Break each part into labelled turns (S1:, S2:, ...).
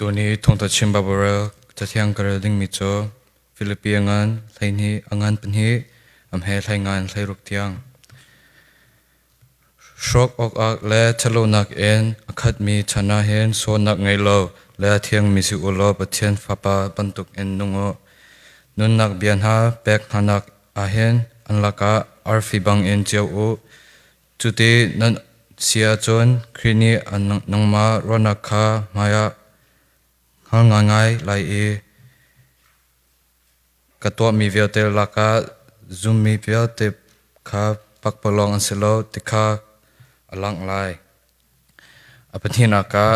S1: Tuni thawngtha chim Bible cathiang ka rel dingmi cu Filipi a ngan 12 a ngan pahnih am he hlei ngan hlei ruk tiang. Hrawk awkah le ṭhatlonak in a khatmi chan ah hin sualnak ngei lo le a thiangmi si u law Pathian Fapa bantukin nung u. Nunnak bia hna pek hnanak ah hin an lakah arfi bangin ceu u. Cuti nan si ahcun Khrih nih nangmah ruahnak kha hmaiah hngal ngaingai lai i ka tuahmi vialte lakah zummi vialte kha pakpalawng an si lo ti kha a langh lai. A pahnihnak ah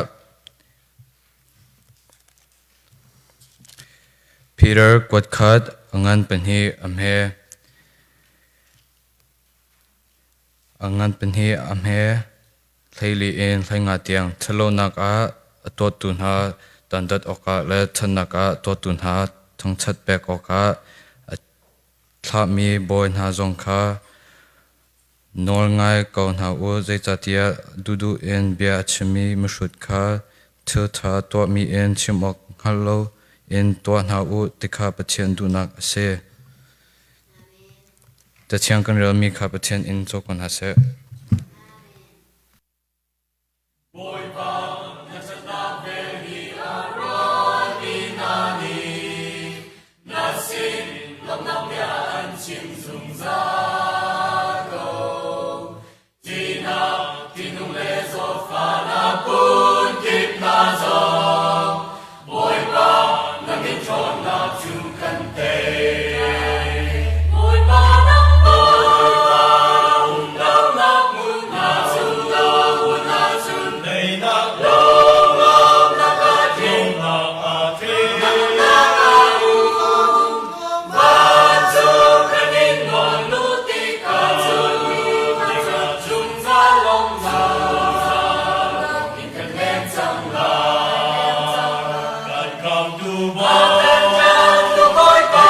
S1: Peter kuat khat a ngan pahnih a hme. A ngan pahnih a hme. Hleili in hleinga tiang ṭhatlonak ah a tuahtu hna dantat awkah le ṭhatnak ah tuahtu hna thangṭhat pek awkah a thlahmi bawi hna zong kha nawl ngai ko hna u. Zeicahtiah duhduh in bia a chimmi mihrut kha thil ṭha tuahmi in chim awk hngal loin tuah hna u ti kha Pathian duhnak a si. Cathiang kan relmi kha Pathian in caw ko hna seh.
S2: Bawipa, na ṭhatnak vel hi a rawn i na nih na sin lawmhnak bia an chim zungzal ko. Ṭihnak, ṭihnung le zawtfahnak phunkip hna zong Bawipa, na min ṭhawnnak cu kan tei. Bawipa nangmah umlonak hmun hna cun ahcun teinak lunglawmnak a tling. Nangnak a um. Vancung kan in nawl lut tikah cun zungzal lawmnak in kan leng cang lai.
S3: Kan khamtu
S2: Bawipa,
S3: Bawipa,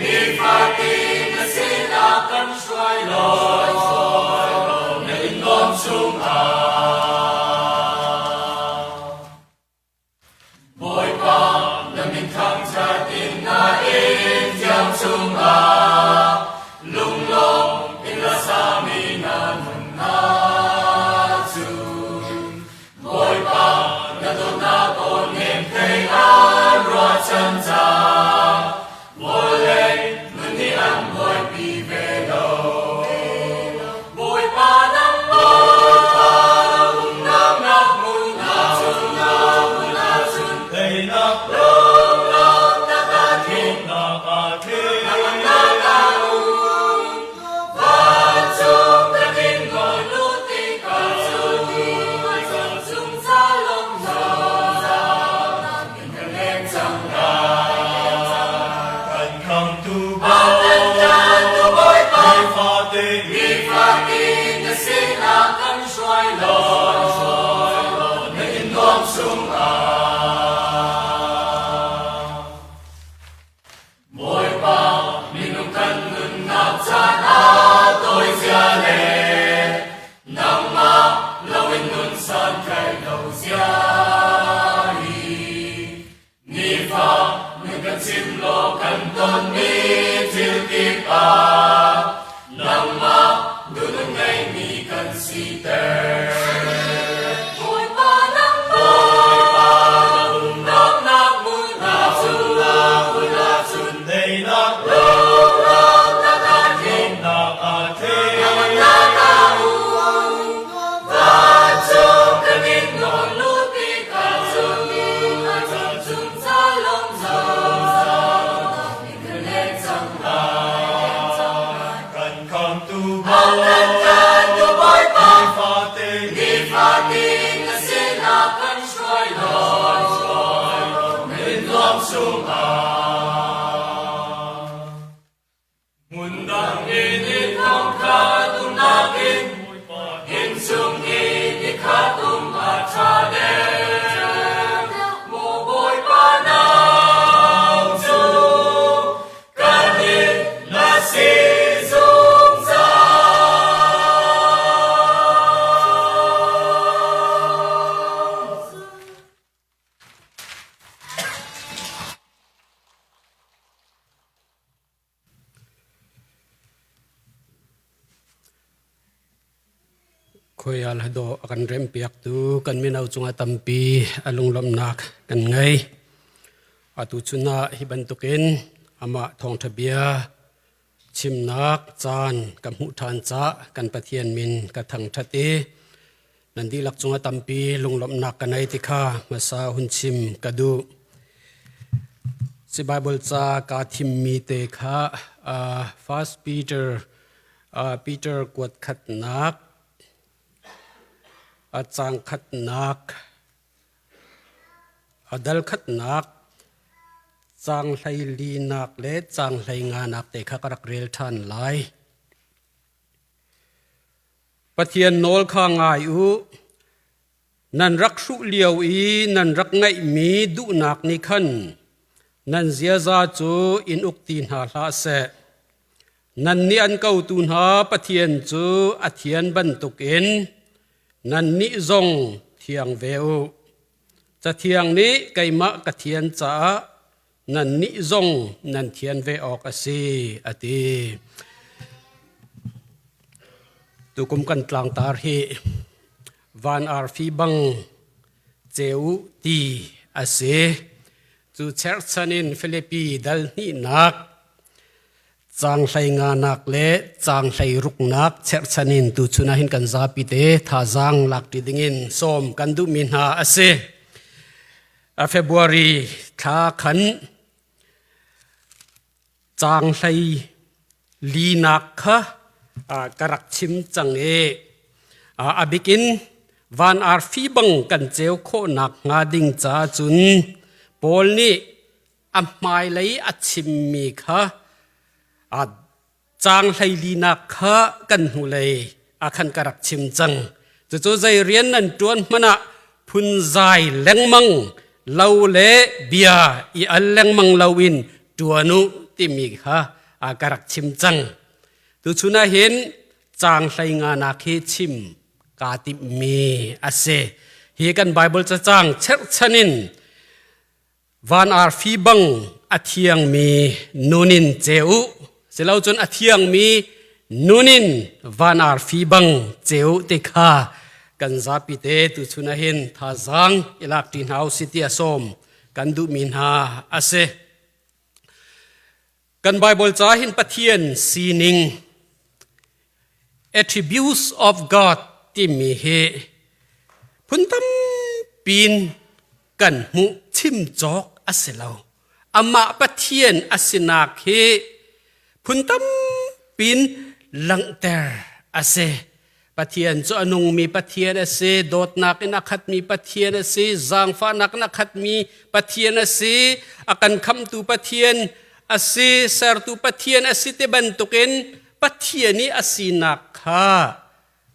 S2: nifatin na sinah kan hruai law, na inn lawm chungah. Bawipa, na min thangṭhat in na inn thiang chungah lunglawm in a sami na nunnak cu. Bawipa, na dawtnak aw nem thei an ruahchan cang. Vawlei nun nih an buaipi ve lo. Bawipa nangmah umnak hmun ahcun hmun ahcun
S3: teinak
S2: lunglawmhnak a tling.
S3: lawmnak a tling.
S2: Nangmah a um. Vancung kan in nawl lut tikah cun zungzal lawmhnak in kan leng cang lai.
S3: Kan khamtu
S2: Bawipa,
S3: Nifate
S2: nifatin na sinah kan hruai law, na inn nuam chungah. Bawipa, minung kan nunnak caan ah tawi zia le nangmah loin nun santlaih lo zia hi. Nifa nun kan chim law kan tonmi thil kip ah nangmah duhnung ngeimi kan siter. Bawipa nangmah umnak hmun ahcun
S3: teinak
S2: lunglawmhnak a tling.
S3: lawmnak a tling.
S2: Nangmah a um. Vancung kan in nawl lut tikah cun zungzal lawmhnak in kan leng cang lai.
S3: Kan khamtu
S2: Kan khamtu Bawipa,
S3: Nifate
S2: nifatin na sinah kan hruai law, na inn nuam chungah. Hmundang i ni thongkhat umnak in innchung i nikhat um a ṭha deuh. Maw Bawipa nang cu kan inn na si zungzal.
S4: Khoial hado a kan rempiaktu kan mino cungah tampi a lunglawmhnak kan ngei. Atu chun ah hi bantukin amah thawngṭha bia chimnak caan ka hmuh ṭhan caah kan Pathian min ka thangṭhat i nan dihlak cungah tampi lunglawmhnak ka nei ti kha hmasa hun chim ka duh. Si Bible ca kaa thimmi te kha uh, First Peter uh, Peter kuat khatnak a cang khatnak a dal khatnak cang hlei linak le cang hlei nganak te kha ka rak rel ṭhan lai. Pathian nawl kha ngai u. Nan rak hruh lio i nan rak ngeihmi duhnak nih khan nan ziaza cu in uk ti hna hlah seh. Nannih an kotu hna Pathian cu a thian bantukin nannih zong thiang ve u. Cathiang nih keimah ka thian caah nannih zong nan thian ve awk a si, a ti. Tukum kan tlangtar hi van arfi bang ceu ti a si. Cu cherhchan in Filipi dal hnihnak caang hlei nganak le caang hlei ruknak cherhchan in tuchun ah hin kan zapi te thazaang lak ṭi dingin sawm kan duhmi hna a si. February thla khan caang hlei linak kha ka rak chim cang i a bikin van arfi bang kan ceu khawhnak hnga ding ca cun Paul nih a hmailei a chimmi kha caang hleilinak kha kan hnulei ah khan ka rak chim cang. Cucu zei rian nan ṭuan hmanh ah phunzai lengmang lo le bia i al lengmang loin ṭuan u timi kha ka rak chim cang. Tuchun ah hin caang hlei nganak hi chim kaa timhmi a si. Hi kan Baibal cacang cherhchan in Van arfi bang a thiangmi nun in ceu u, silocun a thiangmi nun in van arfi bang ceu ti kha kan zapi te tuchun ah hin thazaang i lak ṭi hna usih ti a sawm kan duhmi hna a si. Kan Bible ca hin Pathian sining attributes of God timi hi phun tampi in kan hmuh chim cawk a si lo. Amah Pathian a sinak hi phun tampi in langhter a si. Pathian cu a nungmi Pathian a si, dawtnak in a khatmi Pathian a si, zaangfahnak in a khatmi Pathian a si, a kan khamtu Pathian a si, sertu Pathian a si ti bantukin Pathian i a sinak kha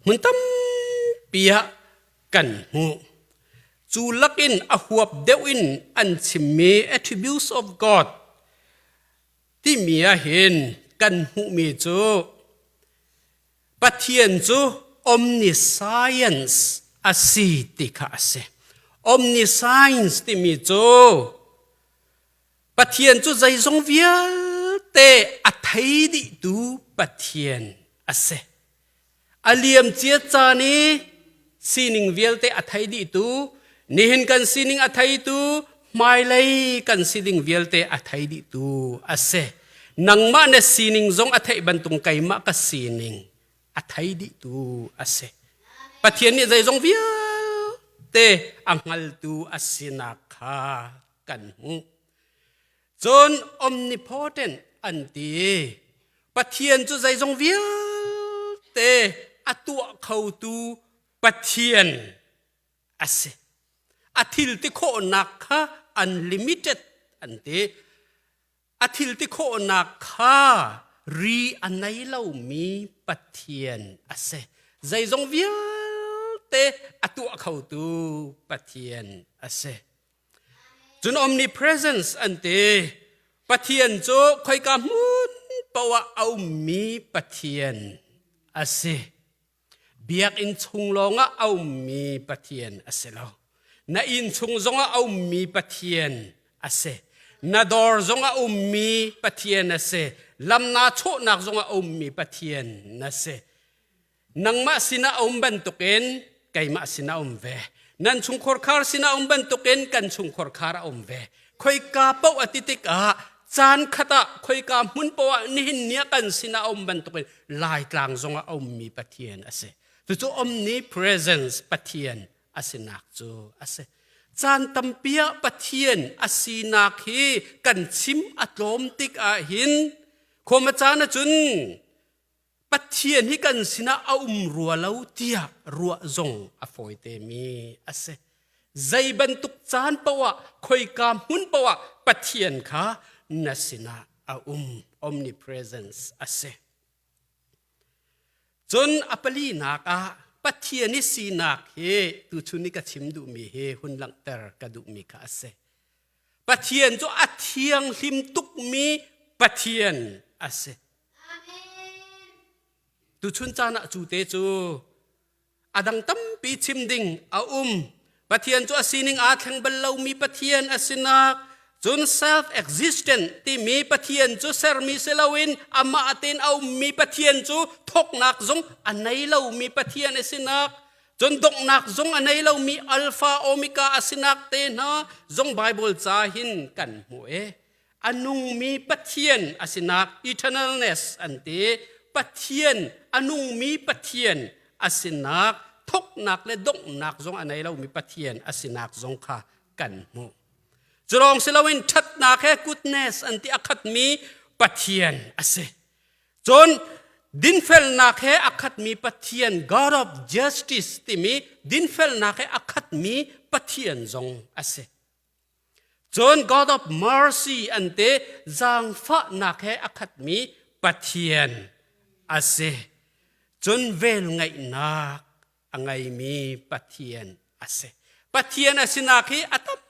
S4: hmun tampi ah kan hmuh. Cu lakin a huap deuh in an chimmi attributes of God timi ah hin kan hmuhmi cu Pathian cu omniscience a si ti kha a si. Omniscience timi cu Pathian cu zeizong vialte a thei dihtu Pathian a si. A liamcia caan i sining vialte a thei dihtu, nihin kan sining a theitu, hmailei kan si ding vialte a thei dihtu a si. Nangmah na sining zong a theih bantuk keimah ka sining a thei dihtu a si. Pathian nih zeizong vialte a hngaltu a sinak kha kan hmuh. Cun omnipotent an ti. Pathian cu zeizong vialte a tuah khotu Pathian a si. A thil ti khawhnak kha unlimited an ti. A thil ti khawhnak kha ri a nei lomi Pathian a si. Zeizong vialte a tuah khotu Pathian a si. Cun omnipresence an ti. Pathian cu khoika hmun poah a ummi Pathian a si. Biakinn chung lawngah a ummi Pathian a si lo. Na inn chung zongah a ummi Pathian a si. Na dawr zongah a ummi Pathian a si. Lam naa chawhnak zongah a ummi Pathian na si. Nangmah sinah a um bantukin keimah sinah a um ve. Nan chungkhar khar sinah a um bantukin kan chungkhar khar a um ve. Khoika paoh a ti tikah caan khat ah khoika hmun paoh ah nihin ni ah kan sinah a um bantukin Laitlang zongah a ummi Pathian a si. Cucu omnipresence Pathian a sinak cu a si. Caan tampi ah Pathian a sinak hi kan chim a tlawm tik ahhin khuama caan ahcun Pathian hi kan sinah a um rua lo tiah ruah zong a fawite mi a si. Zei bantuk caan paoh ah khoika hmun paoh ah Pathian kha na sinah a um omnipresence a si. Cun a palinak ah Pathian i sinak hi tuchun i ka chim duhmi hi hun langhter ka duhmi kha a si. Pathian cu a thianghlim tukmi Pathian a si. Tuchun caan ah cu te cu a dang tampi chim ding a um. Pathian cu a sining aa thleng bal lomi Pathian a sinak cun self existent timi Pathian cu sermi si loin amah tein a ummi Pathian cu thawknak zong a nei lomi Pathian a sinak cun donghnak zong a nei lomi alpha omega a sinak te hna zong Bible ca hin kan hmuh e. A nungmi Pathian a sinak eternalness an ti. Pathian a nungmi Pathian a sinak thoknak le donghnak zong a nei lomi Pathian a sinak zong kha kan hmuh. Cu lawng si loin ṭhatnak he goodness an ti a khatmi Pathian a si. Cun dinfelnak he a khatmi Pathian God of justice timi dinfelnak he a khatmi Pathian zong a si. Cun God of mercy an ti zaangfahnak he a khatmi Pathian a si. Cun velngeihnak a ngeimi Pathian a si. Pathian a sinak hi a tam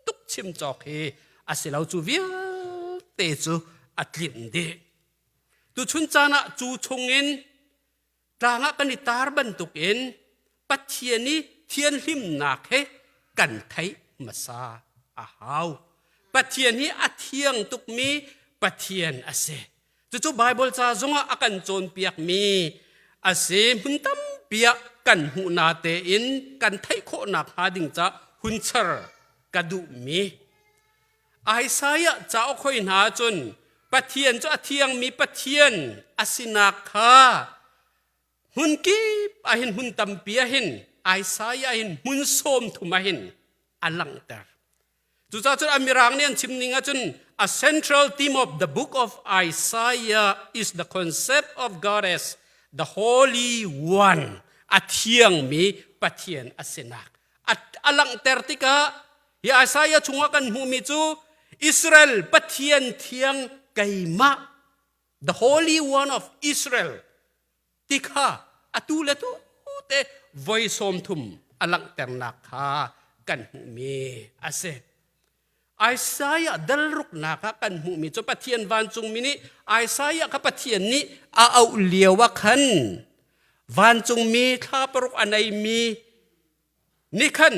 S4: tuk chim cawk hi a si lo cu vialte cu a tlinh dih. Tuchun caan ah cu chungin Tlang ah kan i tar bantukin Pathian i thianhlimnak he kan theih hmasa a hau. Pathian hi a thiang tukmi Pathian a si. Cucu Baibal ca zongah a kan cawnpiakmi a si. Hmun tampi ah kan hmuh na tein kan theih khawhnak hnga ding ca hun char ka duhmi. Isaiah cauk hoi hna cun Pathian cu a thiangmi Pathian a sinak kha hmun kip ahhin hmun tampi ahhin Isaiah hin hmun 30 ahhin a langhter. Cucaah cun a mirang nih an chim ning ahcun a central theme of the book of Isaiah is the concept of God as the Holy One, a thiangmi Pathian a sinak. A langhter tikah Hi Isaiah chungah kan hmuhmi cu Israel Pathian thiang keimah the Holy One of Israel ti kha atu le tu te voi 30 a langhternak kha kan hmuhmi a si. Isaiah dal ruknak ah kan hmuhmi cu Pathian vancungmi nih Isaiah kha Pathian nih a auh lio ah khan vancungmi thla paruk a neimi nih khan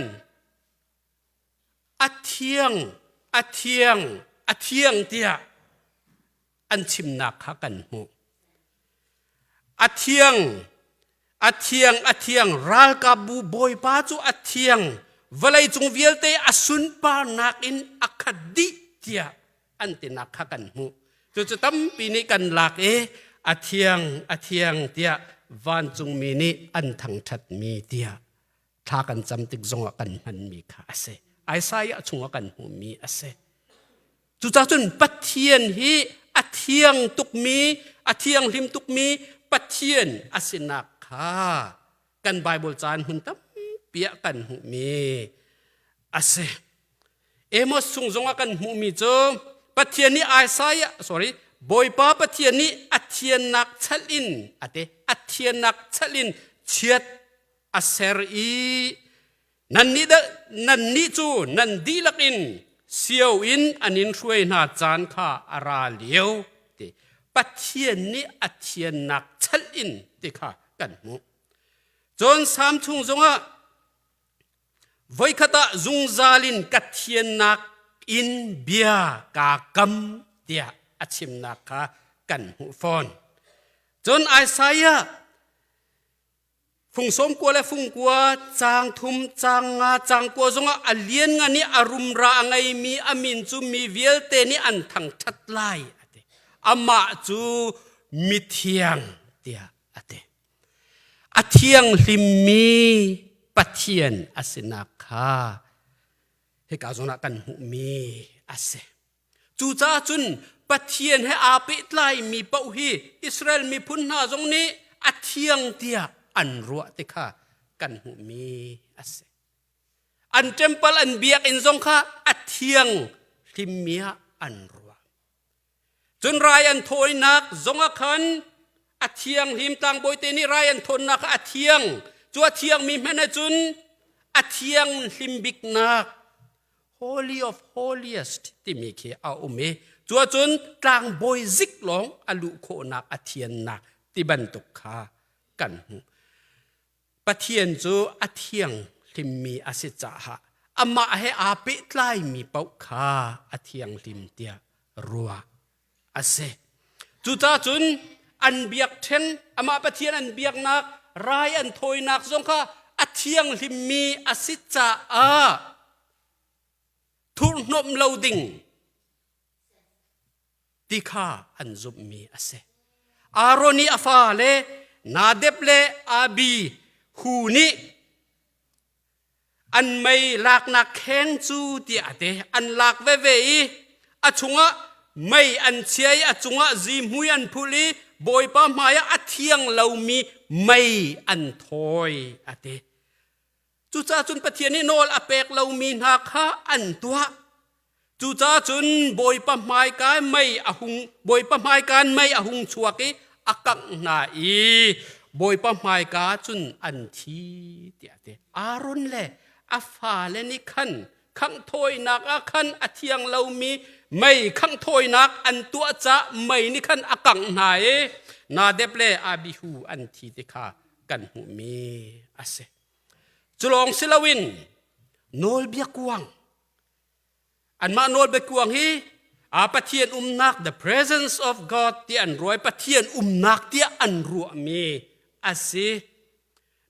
S4: A thiang, a thiang, a thiang tiah an chimnak kha kan hmuh. A thiang, a thiang, a thiang, ralkapbu Bawipa cu a thiang, vawleicung vialte a sunparnak in a khat dih tiah an tinak kha kan hmuh. Cucu tampi nih kan lak i a thiang, a thiang tiah vancungmi nih an thangṭhatmi tiah thla kan cam tik zongah kan hmanmi kha a si. Isaiah chungah kan hmuhmi a si. Cucaah cun Pathian hi a thiang tukmi, a thianghlim tukmi Pathian a sinak kha kan Bible caan hmun tampi ah kan hmuhmi a si. Amos chung zongah kan hmuhmi cu Pathian nih Isaiah sorry Bawipa Pathian nih a thiannak chalh in ate a thiannak chalh in chiat a ser i nannih nannih cu nan dihlak in sio in an in hruai hna caan kha a ra lio ti Pathian nih a thiannak chalh in ti kha kan hmuh. Cun Salm chung zongah voikhat ah zungzal in ka thiannak in bia kaa kam tiah a chimnak kha kan hmuh fawn. Cun Isaiah. Fung 19 le fung kua, caang thum, caang nga, caang kua zongah a lianngan i a rumra a ngeimi a min cu mi vialte nih an thangṭhat lai a ti. Amah cu mithiang tiah a ti. A thianghlimmi Pathian a sinak kha hika zawn ah kan hmuhmi a si. Cucaah cun Pathian he aa pehtlaimi paoh hi Israel miphun hna zong nih a thiang tiah an ruah ti kha kan hmuhmi a si. An temple an biakinn zong kha a thiang hlimmi ah an ruah. Cun rai an thawinak zong ah khan a thianghlim tlangbawi te nih rai an thawnnak kha a thiang. Cu a thiangmi hmanh ah cun a thianghlim biknak Holy of Holiest timi khi a um i cu ahcun tlangbawi zik lawng a luh khawhnak a thiannak ti bantuk kha kan hmuh. Pathian cu a thiang hlimmi a si caah amah he aa pehtlaimi paoh kha a thianghlim tiah ruah a si. Cucaah cun an biakṭheng amah Pathian an biaknak rai an thawinak zong kha a thianghlimmi a si caah thurhhnawmh lo ding ti kha an zumhmi a si. Aaron i a fale Nadab le Abihu nih An mei laknak kheng cu tiah a ti. An lak veve i a chungah mei an chia i a cungah zihmui an phulh i Bawipa hmaiah a thiang lomi mei an thawi a ti. Cucaah cun Pathian nih nawl a pek lomi hna kha an tuah. Cucaah cun Bawipa hmaika mei a hung Bawipa hmaika in mei a hung chuak i a kangh hna i Bawipa hmaika cun an thi tiah a ti. Aaron le a fale nih khan khangh thawinak ah khan a thiang lomi mei khangh thawinak an tuah caah mei nih khan a kangh hna i Nadab le Abihu an thi ti kha kan hmuhmi a si. Cu lawng si loin nawlbia kuang Anmah nawlbiakuang hi a Pathian umnak the presence of God ti an ruai Pathian umnak tiah an ruahmi a si.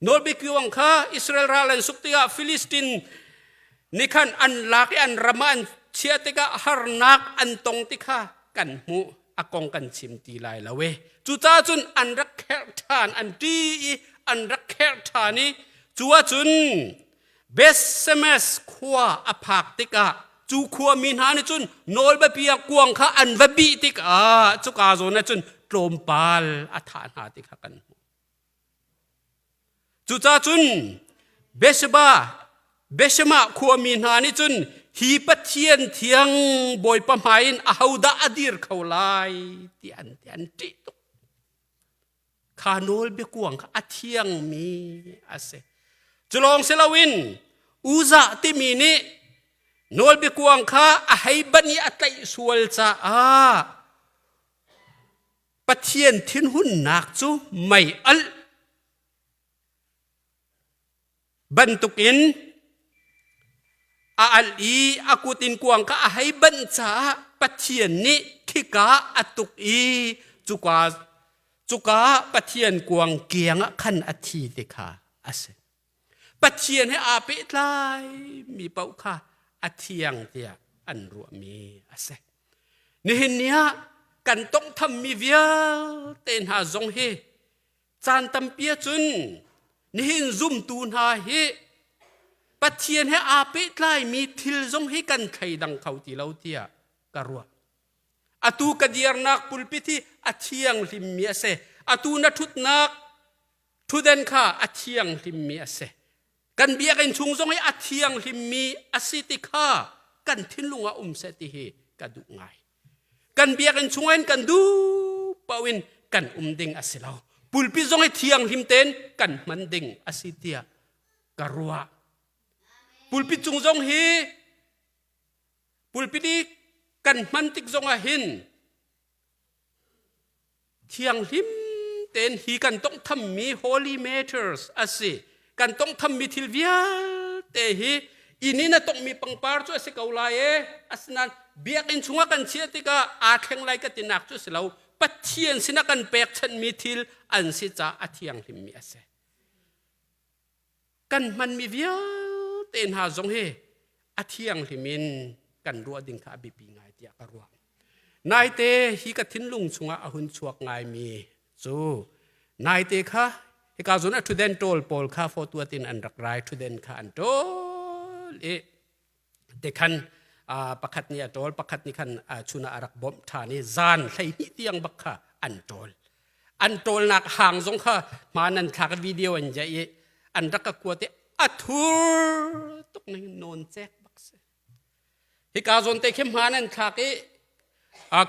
S4: Nawlbiakuang kha Israel ral an suk tikah Philistine nih khan an lak i an ram ah an chiah tikah harnak an tong ti kha kan hmuh a kong kan chim ti lai lo e. Cucaah cun an rak kherh ṭhan an ṭi i an rak kherh ṭhan i cu ahcun Bethshemesh khua a phak tikah cu khuami hna nih cun nawlbiapia kuang kha an va bih tikah cuka zawn ah cun tlawmpal a thah hna ti kha kan hmuh. Cucaah cun Bethsheba Bethshemah khuami hna nih cun hi Pathian thiang Bawipa hmai in ahodah a dir kho lai ti an ti an ṭih tuk. Kha nawl biakuang kha a thiangmi a si. Cu lawng si loin Uzah timi nih nawl biakuang kha a hei banh i a tlaih sual caah Pathian thinhunnak cu mei alh bantukin a alh i a kut in kuang kha a hei banh caah Pathian nih khika a tuk i cuka cuka Pathian kuang kiang ah khan a thi ti kha a si. Pathian he aa pehtlai mi paoh kha a thiang tiah an ruahmi a si. Nihin ni ah kan tonghthammi vialte hna zong hi Caan tampi ahcun nihin zumtu hna hi Pathian he aa pehtlaimi thil zong hi kan thleidang kho ti lo tiah ka ruah. Atu ka dirnak pulpit hi a thianghlimmi a si. Atu na ṭhutnak ṭhutden kha a thianghlimmi a si. Kan biakinn chung zong hi a thianghlimmi a si ti kha kan thinlung ah um seh ti hi ka duh ngai. Kan biakinn chung in kan duh paoh in kan um ding a si lo. Pulpit zong hi thianghlim tein kan hman ding a si tiah ka ruah. Pulpit cung zong hi pulpit i kan hman tik zong ah hin Thianghlim tein hi kan tonghthammi holy matters a si. Kan tonghthammi thil vialte hi inn in a tonghmi pangpar cu a si ko lai e. Asinain biakinn chungah kan chiah tikah aa thleng lai ka tinak cu a si lo. Pathian sinah kan pekchanhmi thil an si caah a thianghlimmi a si. Kan hmanmi vialte hna zong hi a thianghlim in kan ruah ding kha a biapi ngai tiah ka ruah. Naite hi ka thinlung chungah a hun chuak ngaimi cu naite kha hika zawn a ṭhutden ṭawl pawl kha fawtuat in an rak rai ṭhutden kha an ṭawl i te khan pakhat nih a ṭawl pakhat nih khan chun ah a rak bawmh ṭhan i zan 12 tiang bak kha an ṭawl. An ṭawlnak hang zong kha hmaan an thlak video an jaih i an rak ka kuat i a thur tuk ning nawn cek bak si. Hika zawn te khi hmaan an thlak i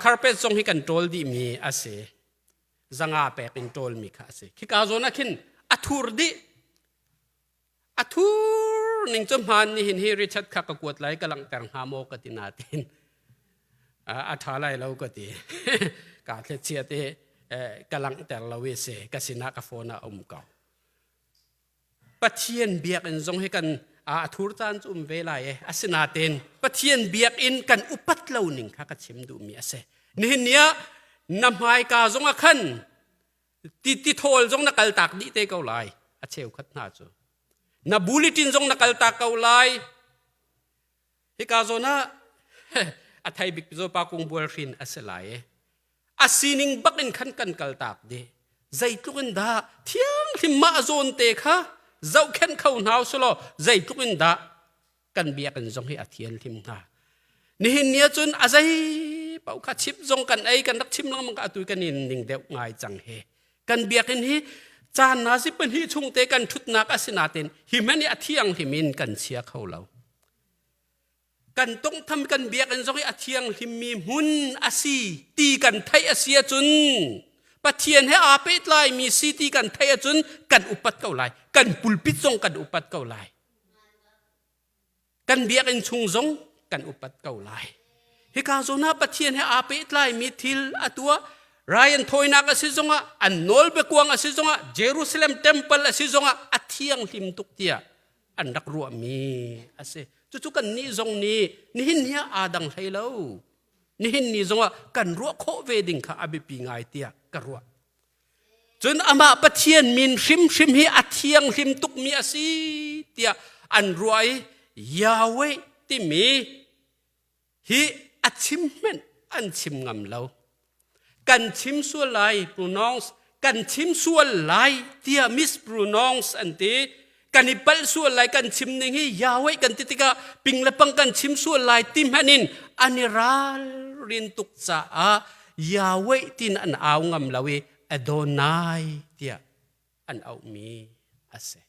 S4: carpet zong hi kan ṭawl dihmi a si. Zanga pek in ṭawlmi kha a si. Khika zawn ah khin a thur dih. A thur ning cu hmaan nihin hi Richard kha ka kuat lai ka langhter hnga maw ka ti natin a ṭha lai lo ka ti. Ka thlet i ka langhter lo i si ka sinah ka phone ah a um ko. Pathian biakinn zong hi kan a thur caan cu um ve lai e. Asinain Pathian biakinn kan upat lo ning kha ka chim duhmi a si. Nihin ni ah na hmaika zong ah khan ti ti thawl zong na kaltak dih te ko lai a cheukhat hna cu. Na bulletin zong na kaltak ko lai. Hika zawn ah a thei bik zo pa kung bual hrin a si lai e. A sining bak in khan kan kaltak dih. Zeitluk in dah thianghlim mah zawn te kha zohkhenh kho hna usulaw zeitluk in dah kan biakinn zong hi a thianghlim hnga. Nihin ni ahcun a zei paoh kha chip zong kan ei kan rak chim lengmang ka atu kan in ning deuh ngai cang hi. Kan biakinn hi caan na si pahnih chung te kan ṭhutnak a si nain hi hmanh hi a thianghlim in kan chia kho lo. Kan tongtham kan biakinn zong hi a thianghlimmi hmun a si ti kan theih a si ahcun Pathian he aa pehtlaimi si ti kan theih ahcun kan upat ko lai. Kan pulpit zong kan upat ko lai. Kan biakinn chung zong kan upat ko lai. Hika zawn ah Pathian he aa pehtlaimi thil a tuah rai an thawinak a si zongah an nawlbiakuang a si zongah Jerusalem temple a si zongah a thianghlim tuk tiah an rak ruahmi a si. Cucu kannih zong nih nihin ni ah aa dang hlei lo. Nihin ni zongah kan ruah khawh ve ding kha a biapi ngai tiah ka ruah. Cun amah Pathian min hrimhrim hi a thianghlim tukmi a si tiah an ruah i Yahweh timi hi a chim hmanh an chim ngam lo. Kan chim sual lai pronounce kan chim sual lai tiah mispronounce an ti. Kan i palh sual lai kan chim ning hi Yahweh kan ti tikah ping le pang kan chim sual lai ti hmanh in an i ralrin tuk caah Yahweh tin an au ngam lo i Adonai tiah an auhmi a si.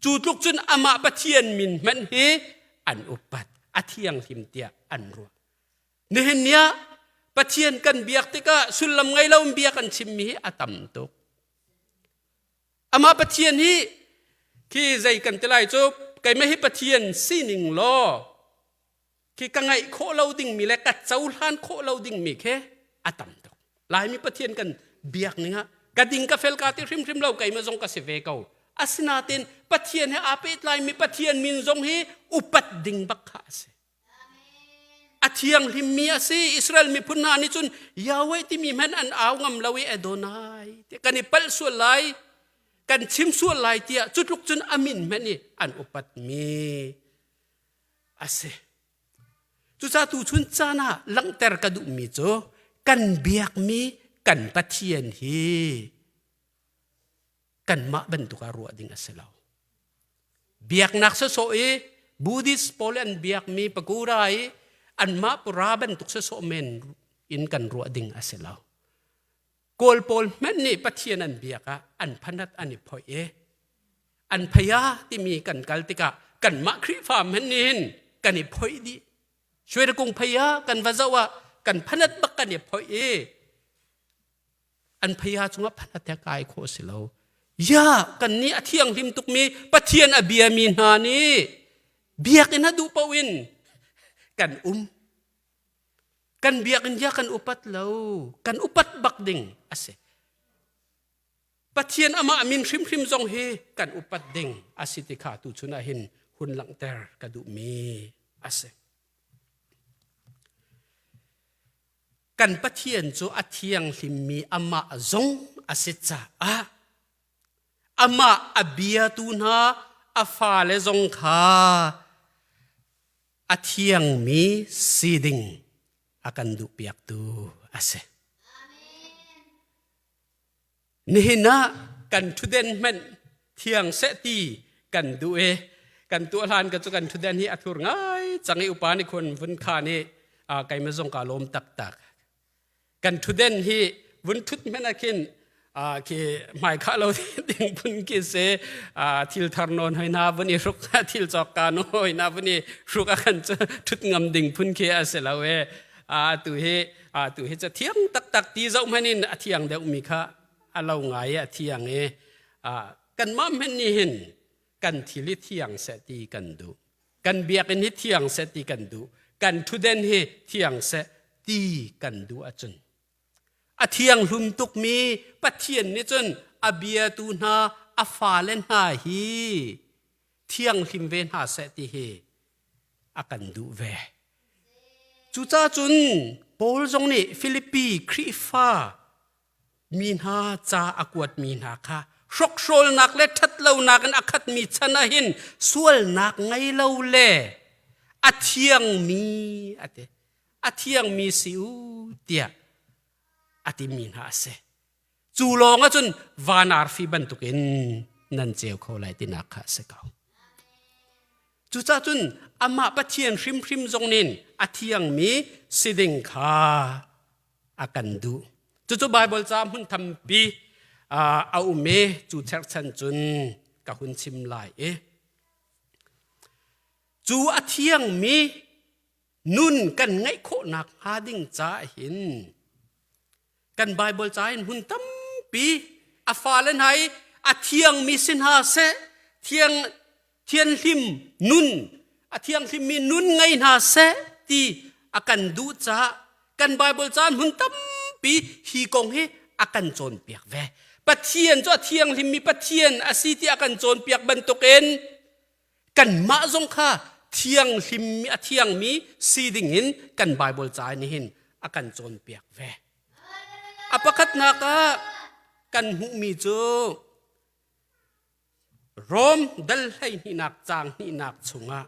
S4: Cu tluk cun amah Pathian min hmanh hi an upat, a thianghlim tiah an ruah. Nihin ni ah Pathian kan biak tikah sullam ngei lo in bia kan chimmi hi a tam tuk. Amah Pathian hi khi zei kan ti lai cu keimah hi Pathian sining law khi ka ngaih khawh lo dingmi le ka cohlan khawh lo dingmi khi a tam tuk. Laimi Pathian kan biak ning ah ka ding ka fel ka ti hrimhrim lo keimah zong ka si ve ko. Asinain Pathian he aa pehtlaimi Pathian min zong hi upat ding bak kha a si. A thianghlimmi a si. Israel miphun hna nih cun Yahweh timi hmanh an au ngam lo i Adonai tiah kan i palh sual lai, kan chim sual lai tiah cu tluk cun a min hmanh i an upatmi a si. Cucaah tuchun caan ah langhter ka duhmi cu kan biakmi kan Pathian hi kanmah bantuk ah ruah ding a si lo. Biaknak sawsawh i Buddhist pawl an biakmi pakura i anmah pura bantuk sawsawh men in kan ruah ding a si lo. Kawl pawl hmanh nih Pathian an biak ah an phanat an i phoih i an phaya timi kan kal tikah kanmah Khrihfa hmanh nih hin kan i phoih dih. Shwerakung phaya kan va zoh ah kan phanat bak kan i phoih i an phaya cungah phanat he kai khawh si lo. Ya kan nih a thianghlim tukmi Pathian a biami hna nih biakinn a duh paoh in kan um. Kan biakinn ya kan upat lo. Kan upat bak ding a si. Pathian amah min hrimhrim zong hi kan upat ding a si ti kha tuchun ah hin hun langhter ka duhmi a si. Kan Pathian cu a thianghlimmi amah zong a si caah amah a biatu hna, a fale zong kha a thiangmi si ding a kan duhpiaktu a si. Nihin ah kan ṭhutden hmanh thiang seh ti kan duh i kan tuah hlan ka cu kan ṭhutden hi a thur ngai cang i upa nih khun vun khan i keimah zong kaa lawm taktak. Kan ṭhutden hi vun ṭhut hmanh ah khin khi hmai khah lo ding phun khi si thil thar nawn hoi hna vun i hruk thil cawk ka nawn hoi hna vun i hruk ah khan cu ṭhut ngam ding phun khi a si lo e. Tu hi tu hi cu thiang taktak ti zoh hmanh in a thiang deuhmi kha a lo ngai i a thiang i kanmah hmanh nih hin kan thil hi thiang seh ti kan duh. Kan biakinn hi thiang seh ti kan duh. Kan ṭhutden hi thiang seh ti kan duh ahcun a thianghlum tukmi Pathian nih cun a biatu hna a fale hna hi thianghlim ve hna seh ti hi a kan duh ve. Cucaah cun Paul zong nih Filipi Khrihfa mi hna ca a kuatmi hna kha hrokhrawlnak le ṭhatlonak in a khatmi chan ah hin sualnak ngei lo le a thiangmi a ti. A thiangmi si u tiah a timi hna a si. Cu lawng ahcun van arfi bantukin nan ceu kho lai tinak kha a si ko. Cucaah cun amah Pathian hrimhrim zong nih a thiangmi si ding kha a kan duh. Cucu Baibal ca hmun thampi a um i cu cherhchan cun ka hun chim lai i cu a thiangmi nun kan ngeih khawhnak hnga ding caah hin kan Baibal ca in hmun tampi a fale hna i a thiangmi si hna seh thiang thianhlim nun a thianghlimmi nun ngei hna seh ti a kan duh caah kan Baibal ca hmun tampi hi kong hi a kan cawnpiak ve. Pathian cu a thianghlimmi Pathian a si ti a kan cawnpiak bantukin kanmah zong kha thianghlim a thiangmi si dingin kan Baibal ca nih hin a kan cawnpiak ve. A pakhatnak ah kan hmuhmi cu Rom dal 12nak caang hnihnak chungah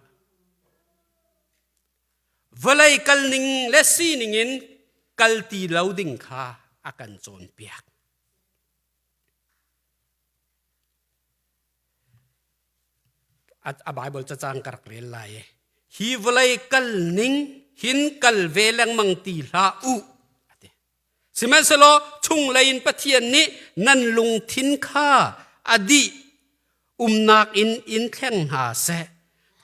S4: vawlei kalning le sining in kal ti lo ding kha a kan cawnpiak. A Bible cacang ka rak rel lai i hi vawlei kal ning hin kal ve lengmang ti hlah u ati. Sihmanhsehlaw chunglei in Pathian nih nan lungthin kha a dih umnak in in thleng hna seh.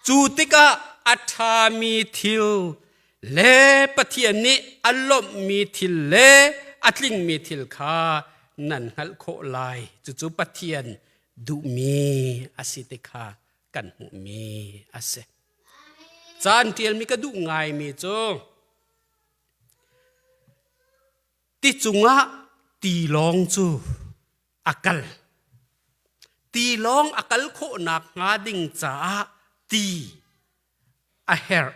S4: Cu tikah a ṭhami thil le Pathian nih a lawmhmi thil le a tlingmi thil kha nan hngalh khawh lai. Cucu Pathian duhmi a si ti kha kan hmuhmi a si. Caan ṭialmi ka duh ngaimi cu ti cungah tilawng cu a kal. Tilawng a kal khawhnak hnga ding caah ti a herh.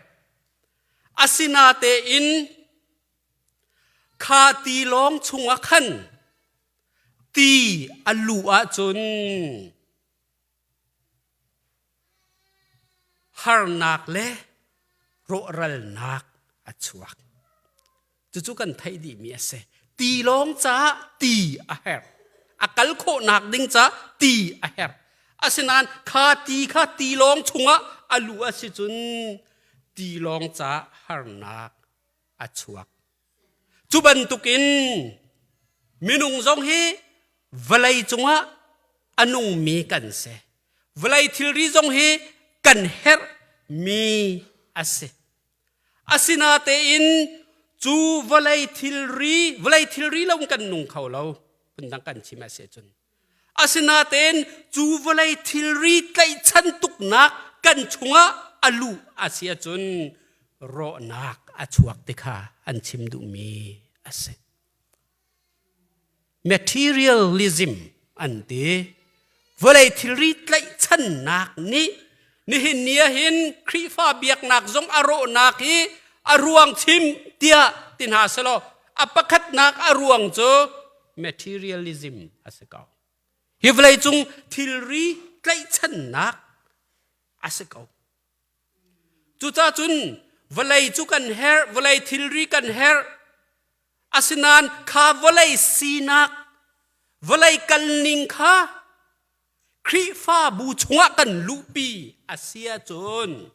S4: Asinatein kha tilawng chungah khan ti a luh ahcun harnak le rawhralnak a chuak. Cucu kan theih dihmi a si. Tilawng caah ti a herh. A kal khawhnak ding caah ti a herh. Asinain kha ti kha tilawng chungah a luh a si cun tilawng caah harnak a chuak. Cu bantukin minung zong hi vawlei cungah a nungmi kan si. Vawlei thilri zong hi kan herhmi a si. Asinatein cu vawlei thilri, vawlei thilri lo kan nung kho lo. Phundang kan chim a si cun. Asinatein cu vawlei thilri tlaihchan tuknak kan chungah a luh a si ahcun rawhnak a chuak ti kha an chim duhmi a si. Materialism an ti. Vawlei thilri tlaihchannak nih nihin ni ah hin Khrihfa biaknak zong a rawhnak hi a ruang chim tiah ti hna selaw a pakhatnak a ruang cu materialism a si ko. Hi vawlei cung thilri tlaihchannak A si ko. Cucaah cun vawlei cu kan herh, vawlei thilri kan herh. Asinain kha vawlei sinak, vawlei kalning kha Khrihfabu chungah kan luhpi a si ahcun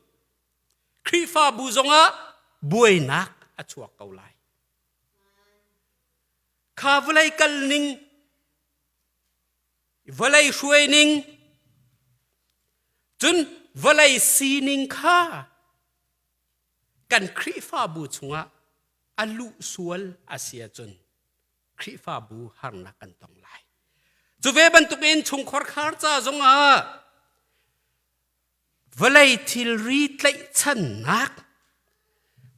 S4: Khrihfabu zongah buainak a chuak ko lai. Kha vawlei kalning, vawlei hruaining, cun vawlei sining kha kan Khrihfabu chungah a luh sual a si ahcun Khrihfabu harnak kan tong lai. Cu ve bantukin chungkhar khar ca zongah vawlei thilri tlaihchannak,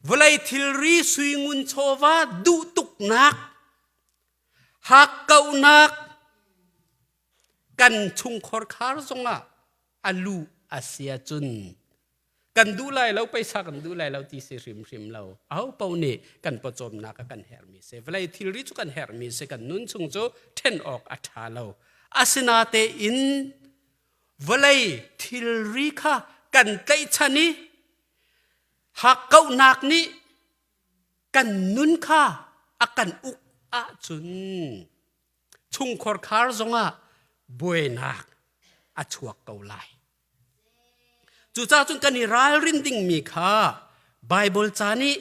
S4: vawlei thilri suingun chawva duh tuknak, hakkauhnak kan chungkhar khar zongah a luh a si ahcun kan duh lai lo paisa kan duh lai lo ti si hrimhrim lo aho paoh nih kan pawcawmnak ah kan herhmi si vawlei thilri cu kan herhmi si kan nun chung cu ṭhen awk a ṭha lo asinatein vawlei thilri kha kan tlaihchan i hakkauhnak nih kan nun kha a kan uk ahcun chungkhar khar zongah buainak a chuak ko lai. Cucaah cun kan i ralrin dingmi kha Baibal ca nih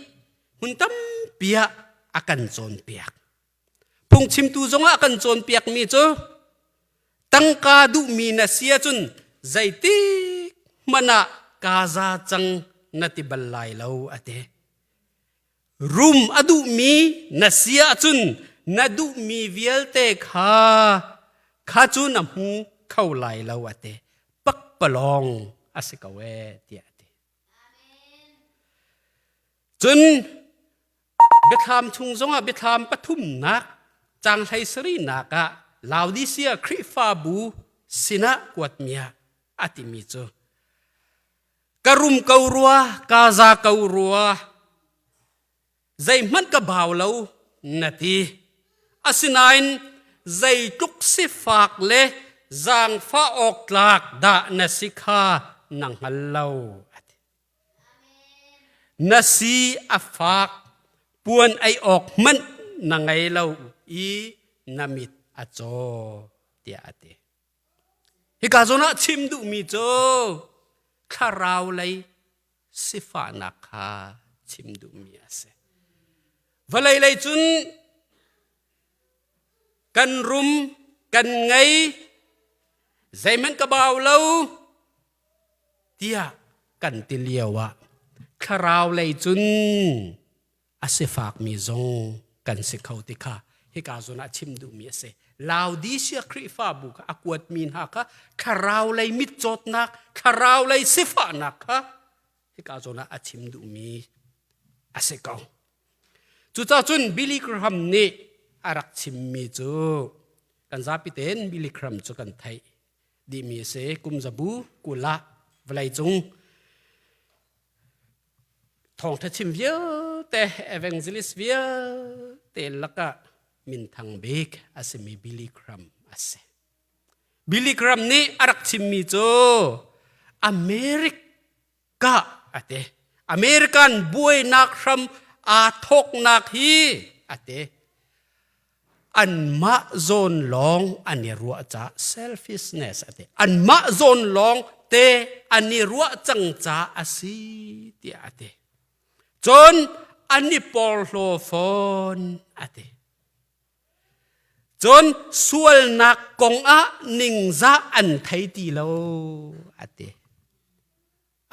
S4: hmun tampi ah a kan cawnpiak. Phungchimtu zongah a kan cawnpiakmi cu tangka duhmi na si ahcun zeitik hmanh ah kaa za cang na ti bal lai lo a ti. Rum a duhmi na si ahcun na duhmi vialte kha kha cu na hmu kho lai lo a ti. Pakpalawng a si ko ee tiah a ti. Cun biathlam chung zongah biathlam pathumnak caang hlei sarihnak ah Laodicea Khrihfabu sinah kuatmi ah a timi cu ka rum ko rua ka za ko rua zeihmanh ka bau lo na ti asinain zeitluk sifak le zaangfah awk tlak dah na si kha na hngal lo a ti Na si a fak, puan ei awk hmanh na ngei lo i na mit a caw, tiah a ti. Hika zawn ah chim duhmi cu thlarau lei sifahnak kha chim duhmi a si. Vawlei lei cun kan rum, kan ngei, zeihmanh ka bau lo, tiah kan ti lio ah thlarau lei cun a sifakmi zong kan si kho ti kha hika zawn ah chim duhmi a si. Laodicea Khrihfabu kha a kuatmi hna kha thlarau lei mitcawtnak, thlarau lei sifahnak kha hika zawn ah a chim duhmi a si ko. Cucaah cun Billy Graham nih a rak chimmi cu kan zapi tein Billy Graham cu kan theih. dihmi a si. Kum zabu 20 ah vawleicung thawngṭha chim vialte evangelist vialte lakah minthang bik a simi Billy Graham a si. Billy Graham nih a rak chimmi cu America a ti. American buainak hram aa thawknak hi a ti. Anmah zawn lawng an i ruah caah selfishness a ti. Anmah zawn lawng te an i ruah cang caah a si tiah a ti. Cun an i porhlaw fawn a ti. Cun sualnak kong ah ningzah an thei ti lo a ti.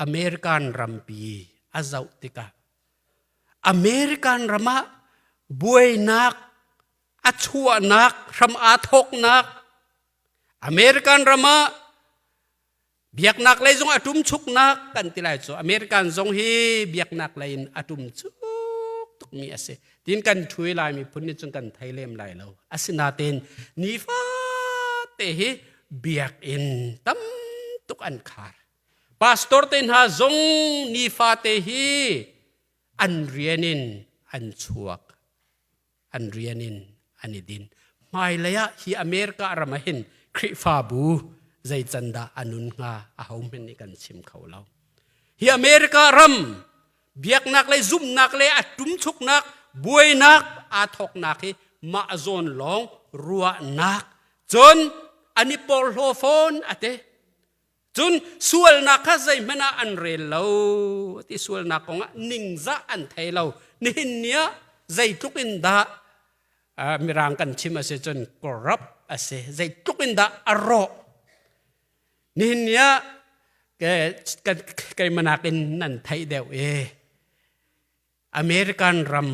S4: American rampi a zoh tikah American ram ah buainak a chuahnak hram aa thawknak American ram ah biaknak lei zong a ṭumchuknak kan ti lai cu American zong hi biaknak lei in a ṭumchuk tukmi a si. Tin kan ṭhui lai miphun nih cun kan thei lem lai lo. Asinain nifate hi biakinn tam tuk an khar. Pastor te hna zong nifate hi an rian in an chuak. An rian in an i din. Hmailei ah hi America ram ah hin Khrihfabu Zei can dah a nun hnga aho hmanh nih kan chim kho lo. Hi America ram biaknak le zumhnak le a ṭumchuknak buainak aa thawknak hi mah zawn lawng ruahnak cun an i porhlaw fawn a ti. Cun sualnak kha zeihmanh ah an rel lo ti sualnak kongah ningzah an thei lo. Nihin ni ah zeitluk in dah mirang kan chim a si cun corrupt a si zeitluk in dah a rawh. Nihin ni ah keimanak in nan theih deuh i American ram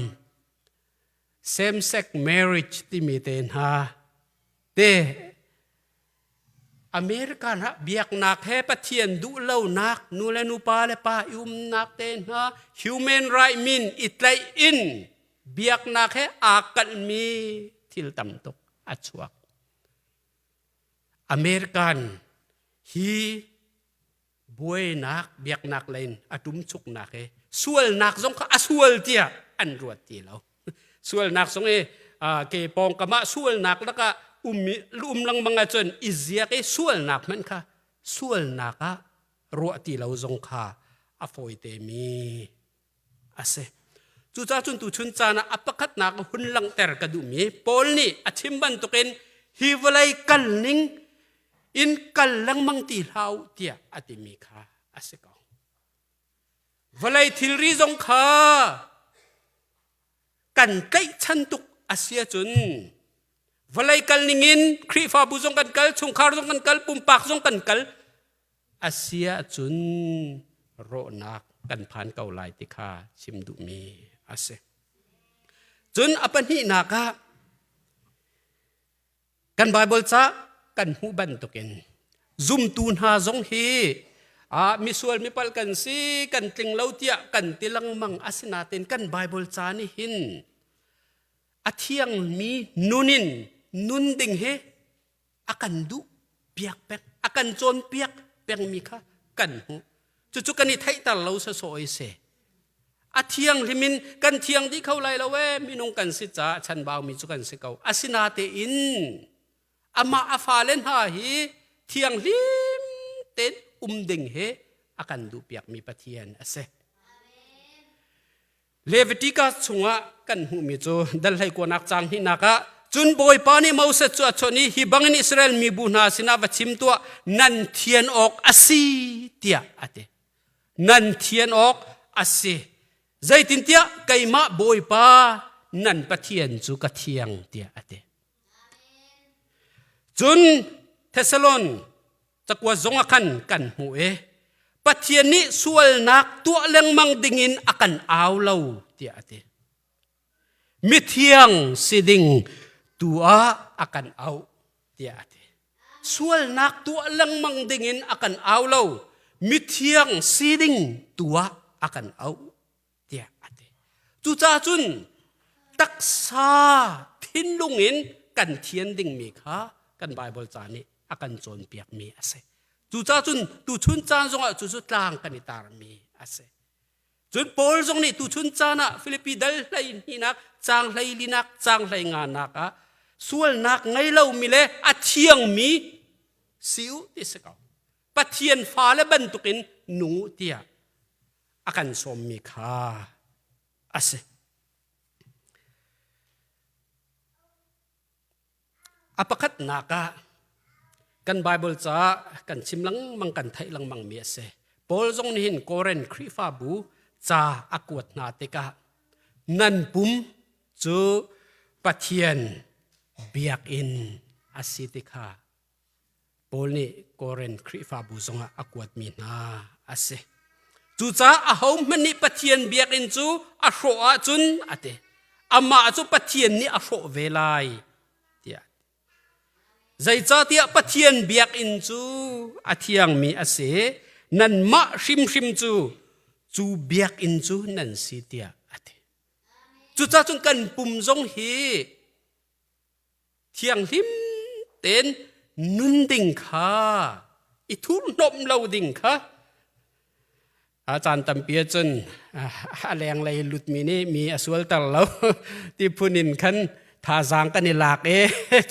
S4: same-sex marriage timi te hna te American ah biaknak he Pathian duh lonak nu le nu pa le pa i umnak te hna human right min i tlaih in biaknak he aa kalhmi thil tam tuk a chuak. American hi buainak biaknak lei in a ṭumchuknak he sualnak zong kha a sual tiah an ruat ti lo. Sualnak zong i ke pawngkam ah sualnak lakah um um lengmang ahcun i ziak i sualnak hmanh kha sualnak ah ruah ti lo zong kha a fawite mi a si. Cucaah cun tuchun caan ah a pakhatnak hun langhter ka duhmi Paul nih a chim bantukin hi vawlei kal ning in kal lengmang ti hlah u tiah a timi kha a si ko. Vawlei thilri zong kha kan tlaihchan tuk a si ahcun vawlei kal ningin Khrihfabu zong kan kal, chungkhar zong kan kal, pumpak zong kan kal a si ahcun rawhnak kan phan ko lai ti kha chim duhmi a si. Cun a pahnihnak ah Kan Baibal ca kan hmuh bantukin zumtu hna zong hi ah misual mipalh kan si kan tling lo tiah kan ti lengmang asinain kan Baibal ca nih hin a thiangmi nun in nun ding hi a kan duh piak peng a kan cawnpiak pengmi kha kan hmuh cucu kan i theihter lo sawsawh i si a thianghlim in kan thiang dih kho lai lo ee minung kan si caah chanbaumi cu kan si ko asinatein amah a fale hna hi thianghlim tein um ding hi a kan duhpiakmi Pathian a si Leviticus chungah kan hmuhmi cu dal hlei kuanak caang hnihnak ah cun Bawipa nih Moses cu a chawnh i hi bangin Israel mibu hna sinah va chim tuah nan thian awk a si tiah a ti. Nan thian awk a si. Zeitintiah keimah Bawipa nan Pathian cu ka thiang tiah a ti. Cun Thessalon cakuat zong ah khan kan hmuh i Pathian nih sualnak tuah lengmang dingin a kan au lo tiah a ti. Mithiang si ding tu ah a kan auh tiah a ti. Sualnak tuah lengmang dingin a kan au lo. Mithiang si ding tu ah a kan auh tiah a ti. Cucaah cun taksa thinlung in kan thian dingmi kha kan Baibal ca nih a kan cawnpiakmi a si. Cucaah cun tuchun caan zongah cucu tlang kan i tarmi a si. Cun Paul zong nih tuchun caan ah Filipi dal hlei hnihnak, caang hlei linak, caang hlei nganak ah sualnak ngei lomi le a thiangmi si u ti si ko. Pathian fale bantukin nung u tiah a kan sawmmi kha a si. A pakhatnak ah kan Baibal ca kan chim lengmang kan theih lengmang mi a si. Paul zong nih hin Korin Khrihfabu ca a kuat hna tikah nan pum cu Pathian biakinn a si ti kha Paul nih Korin Khrihfabu zongah a kuatmi hna a si. Cucaah ahohmanh nih Pathian biakinn cu a hrawh ahcun a ti. Amah cu Pathian nih a hrawh ve lai tiah. Zeicahtiah Pathian biakinn cu a thiangmi a si. Nanmah hrimhrim cu cu biakinn cu nan si tiah a ti. Cucaah cun kan pum zong hi thianghlim tein nun ding kha i thurhnawmh lo ding kha a caan tampi ahcun a lenglei lutmi nih mi a sualter lo ti phun in khan thazaang kan i lak i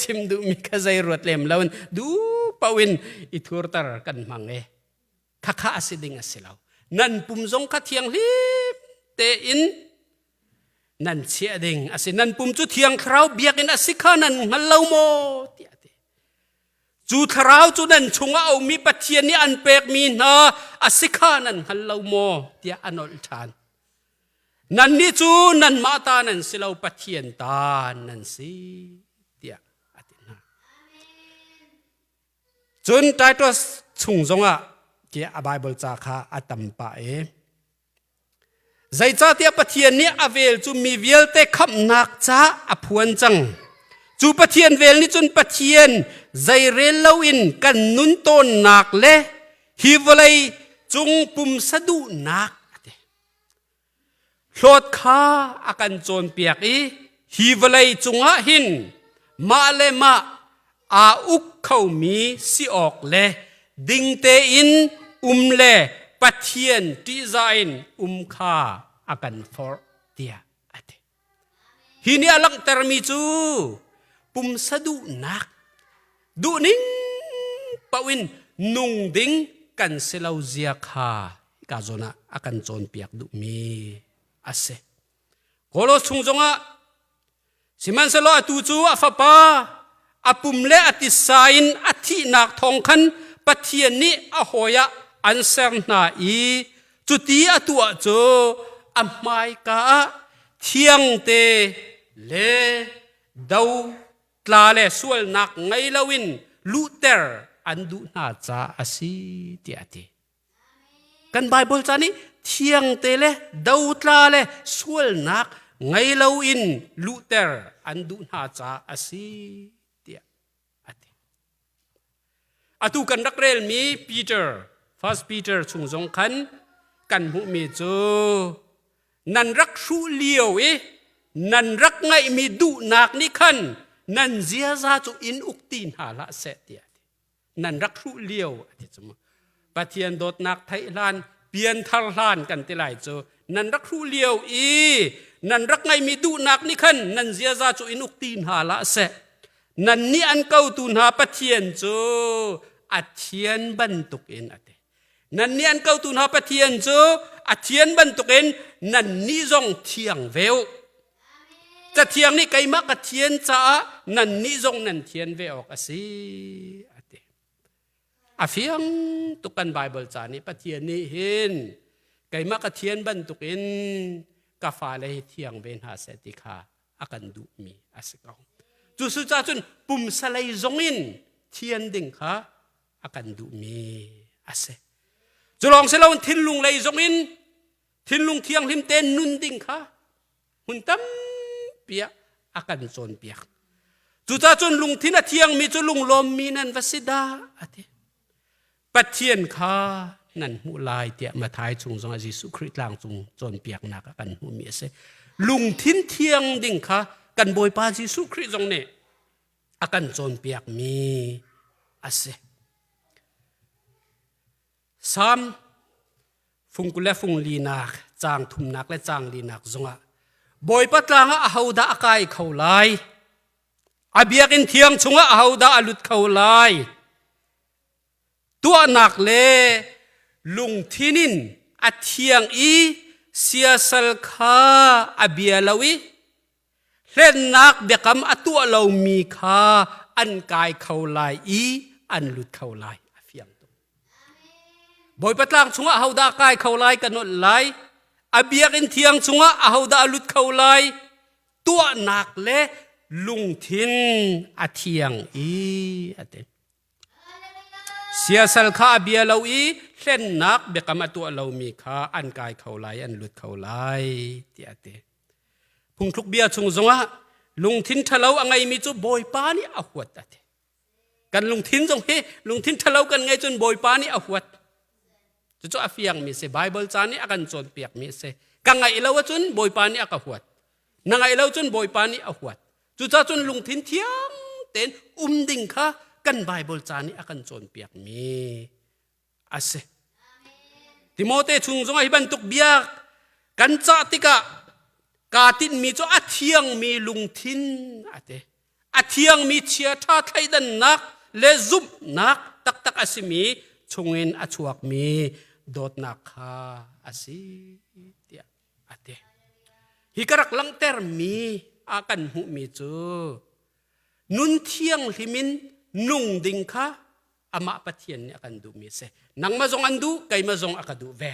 S4: chim duhmi kha zei ruat lem lo in duh. paoh in i thurter kan hmang e. Khakha a si ding a si lo. Nan pum zong kha thianghlim tein nan chiah ding a si. Nan pum cu Thiang Thlarau biakinn a si kha nan hngal lo maw? tiah a ti. Cu thlarau cu nan chungah a ummi Pathian nih an pekmi hna a si kha nan hngal lo maw? tiah a nolh ṭhan. Nannih cu nanmah ta nan si lo, Pathian ta nan si, tiah a ti hna. Cun Titus chung zongah tiah a Baibal ca kha a tam pah i Zeicahtiah Pathian nih a vel cu mi vialte khamhnak ca a phuan cang. Cu Pathian vel nih cun Pathian zeirel loin kan nun tawnnak le hi vawlei cung pumsa duhnak a ti. Hlawt kha a kan cawnpiak i hi vawlei cungah hin mah le mah aa uk khomi si awk le ding tein um le Pathian ṭihzah in um kha a kan forh tiah a ti. Hi nih a langhtermi cu pumsa duhnak duhning paoh in nung ding kan si lo zia kha hika zawn ah a kan cawnpiak duhmi a si. Kolos chung zongah Sihmanhsehlaw atu cu a fapa a pum le a titsa in a thihnak thawng khan Pathian nih a hawi ah an ser hna i cuti a tuah cu a hmaika ah thiangte le do tla le sualnak ngei loin luhter an duh hna caah a si tiah a ti. Kan Baibal ca nih thiangte le dotla le sualnak ngei loin luhter an duh hna caah a si tiah a ti. Atu kan rak relmi Peter, First Peter chung zong khan kan hmuhmi cu nan rak hruh lio i nan rak ngaihmi duhnak nih khan nan ziaza cu in uk ti hna hlah seh tiah a ti. Nan rak hruh lio a ti cu Pathian dawtnak theih hlan pianthar hlan kan ti lai cu nan rak hruh lio i nan rak ngaimi duhnak nih khan nan ziaza cu in uk ti hna hlah seh. Nan nih an kotu hna Pathian cu a thian bantukin a ti. Nan nih an kotu hna Pathian cu a thian bantukin nan nih zong thiang ve u. Cathiang nih keimah ka thian caah nannih zong nan thian ve awk a si a ti. A fiang tuk kan Baibal ca nih Pathian nih hin keimah ka thian bantukin ka fale hi thiang ve hna seh ti kha a kan duhmi a si ko. Cu cun pumsalei zong in thian ding kha a kan duhmi a si. Cu lawng si loin thinlung lei zong in thinlung thianghlim tein nun ding kha hmun tampi ah a kan cawnpiak. Cucaah cun lungthin a thiangmi cu lunglawmmi nan va si dah a ti. Pathian kha nan hmuh lai tiah Matthai chung zongah Jesuh Khrih tlang cung cawnpiaknak ah kan hmuhmi a si. Lungthin thiang ding kha kan Bawipa Jesuh Khrih zong nih a kan cawnpiakmi a si. Salm fung 20 le fung linak, caang thumnak le caang linak zongah Bawipa tlang ah ahodah a kai kho lai? A biakinn thiang chungah ahodah a lut kho lai? Tuahnak le lungthin in a thiang i siasal kha a bia lo i hlennak biakam a tuah lomi kha an kai kho lai i an lut kho lai. A fiang tuk. Bawipa tlang chungah ahodah kai kho lai ka nolh lai. A biakinn thiang chungah ahodah a lut kho lai. Tuahnak le lungthin a thiang i a ti. Siasal kha a bia lo i hlennak biakam a tuah lomi kha an kai kho lai, an lut kho lai tiah a ti. Phungthluk bia chung zongah lungthin ṭhalo a ngeimi cu Bawipa nih a huat a ti. Kan lungthin zong hi lungthin ṭhalo kan ngei cun Bawipa nih a huat. Cucu a fiangmi si. Baibal ca nih a kan cawnpiakmi a si. Ka ngaih lo ahcun Bawipa nih a ka huat. Na ngaih lo cun Bawipa nih a huat. Cucaah cun lungthin thiang tein um ding kha kan Baibal ca nih a kan cawnpiakmi a si. Timote chung zongah hi bantuk bia kan cah tikah kaa tinhmi cu a thiangmi lungthin a ti. A thiangmi chiaṭha thleidannak le zumhnak taktak a simi chungin a chuakmi dawtnak kha a si tiah a ti. Hi ka rak langhtermi a kan hmuhmi cu nun thianghlim in nung ding kha amah Pathian nih a kan duhmi a si. Nangmah zong an duh, keimah zong a ka duh ve.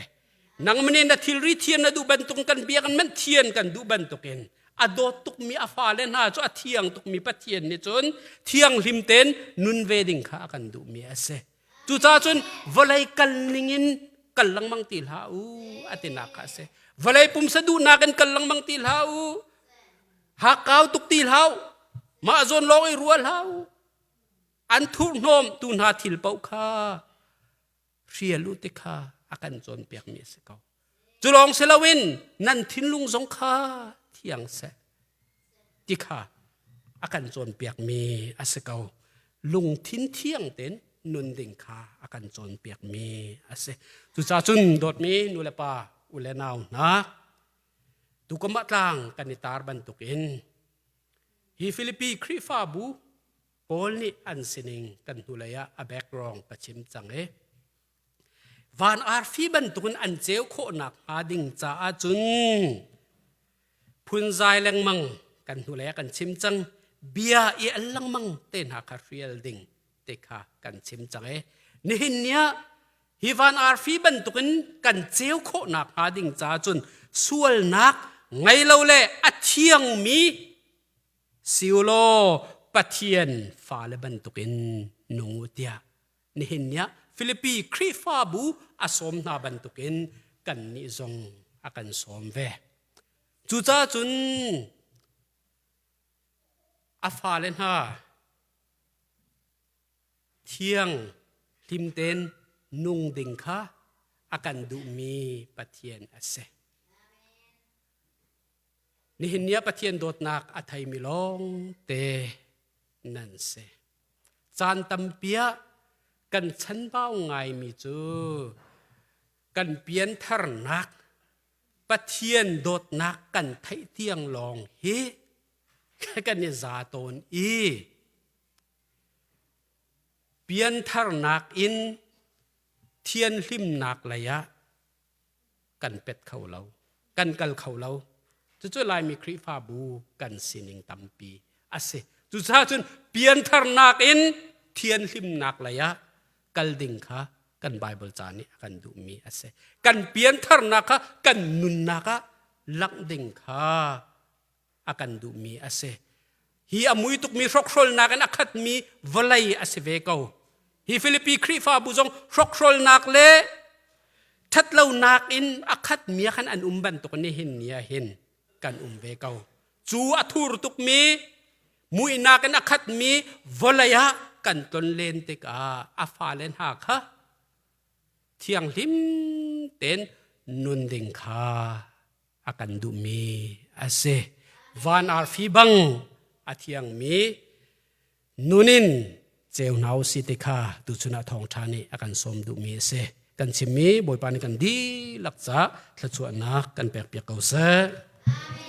S4: Nangmah nih na thilri thian na duh bantuk kan biak man thian kan duh bantukin a dawt tukmi a fale hna cu a thiang tukmi Pathian nih cun thianghlim tein nun ve ding kha a kan duhmi a si. Cucaah cun vawlei kal ningin kal lengmang ti hlah u a tinak kha a si. Vawlei pumsa duhnak in kal lengmang ti hlah u. Hakkau tuk ti hlah u. Mah zawn lawng i ruah hlah u. An thurhnawm tu hna thil paoh kha hrial u ti kha a kan cawnpiakmi a si ko. Cu lawng si loin nan thinlung zong kha thiang seh ti kha a kan cawnpiakmi a si ko. Lungthin thiang tein nun ding kha a kan cawnpiakmi a si. Cucaah cun dawtmi nu le pa u le nau hna tukum ah tlang kan i tar bantukin hi Filipi Khrihfabu Paul nih an sining kan hnulei ah a background ka chim cang i van arfi bantukin an ceu khawhnak hnga ding caah cun phunzai lengmang kan hnulei ah kan chim cang bia i al lengmang te hna kha hrial ding te kha kan chim cang i nihin ni ah hi van arfi bantukin kan ceu khawhnak hnga ding caah cun sualnak ngei lo le a thiangmi si u law Pathian fale bantukin nung u tiah nihin ni ah Filipi Khrihfabu a sawm hna bantukin kannih zong a kan sawm ve. Cucaah cun a fale hna thiang hlim tein nung ding kha a kan duhmi Pathian a si. Nihin ni ah Pathian dawtnak a theimi lawng te nan si. Caan tampi ah kan chanbau ngaimi cu kan piantharnak Pathian dawtnak kan theih tiang lawng hi kan i za tawn i piantharnak in thianhlimnak lei ah kan pet kho lo kan kal kho lo cucu Laimi Khrihfabu kan sining tampi a si cucaah cun piantharnak in thianhlimnak lei ah kal ding kha kan Bible ca nih a kan duhmi a si kan piantharnak kha kan nunnak ah langh ding kha a kan duhmi a si hi a mui tukmi hrokhrolnak in a khatmi vawlei a si ve ko hi Filipi Khrihfabu zong hrokhrolnak le ṭhatlonak in a khatmi ah khan an um bantuk nihin ni ah hin kan um ve ko cu a thur tukmi muihnak in a khatmi vawlei ah kan tlonlen tikah a fale hna kha thianghlim tein nun ding kha a kan duhmi a si. Van arfi bang a thiangmi nun in ceu hna u si ti kha tuchun ah thawngṭha nih a kan sawm duhmi a si. Kan chimmi Bawipa nih kan dihlak ca thluachuahnak kan pekpiak ko seh. Amen.